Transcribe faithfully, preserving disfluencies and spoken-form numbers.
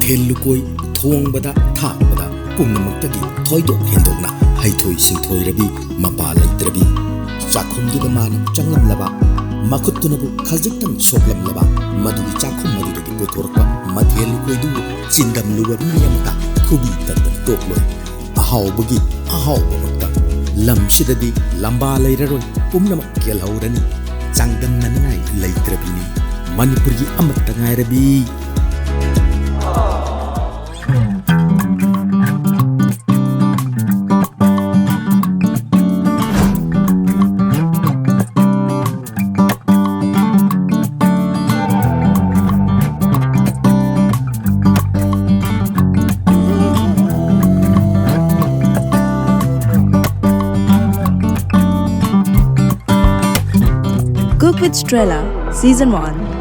ꯃꯊꯦꯜ ꯂꯨꯀꯣꯏ ꯊꯣꯡꯕꯗ, ꯊꯥꯛꯄꯗ ꯄꯨꯝꯅꯃꯛꯇꯒꯤ ꯊꯣꯏꯗꯣꯛ ꯍꯦꯟꯗꯣꯛꯅ ꯍꯩꯊꯣꯏ ꯁꯤꯡꯊꯣꯏꯔꯕꯤ, ꯃꯄꯥ ꯂꯩꯇ꯭ꯔꯕꯤ꯫ ꯆꯥꯛꯈꯨꯝꯗꯨꯗ ꯃꯥꯅ ꯆꯪꯂꯝꯂꯕ, ꯃꯈꯨꯠꯇꯨꯅꯕꯨ ꯈꯖꯤꯛꯇꯪ ꯁꯣꯛꯂꯝꯂꯕ, ꯃꯗꯨꯒꯤ ꯆꯥꯛꯈꯨꯝ ꯑꯗꯨꯗꯒꯤ ꯄꯨꯊꯣꯔꯛꯄ ꯃꯊꯦꯜ ꯂꯨꯀꯣꯏꯗꯨꯕꯨ ꯆꯤꯟꯗꯝꯂꯨꯕ ꯃꯤ ꯑꯃꯇ ꯈꯨꯕꯤ ꯇꯠꯇꯅ ꯇꯣꯛꯂꯣꯏ꯫ ꯑꯍꯥꯎꯕꯒꯤ ꯑꯍꯥꯎꯕꯃꯛꯇ꯫ ꯂꯝꯁꯤꯗꯗꯤ ꯂꯝꯕꯥ ꯂꯩꯔꯔꯣꯏ, ꯄꯨꯝꯅꯃꯛ ꯒꯦꯜꯍꯧꯔꯅꯤ꯫ ꯆꯥꯡꯗꯝꯅꯅꯤꯡꯉꯥꯏ ꯂꯩꯇ꯭ꯔꯕꯤꯅꯤ ꯃꯅꯤꯄꯨꯔꯒꯤ ꯑꯃꯠꯇ ꯉꯥꯏꯔꯕꯤ꯫ Cook with Strella, Season one.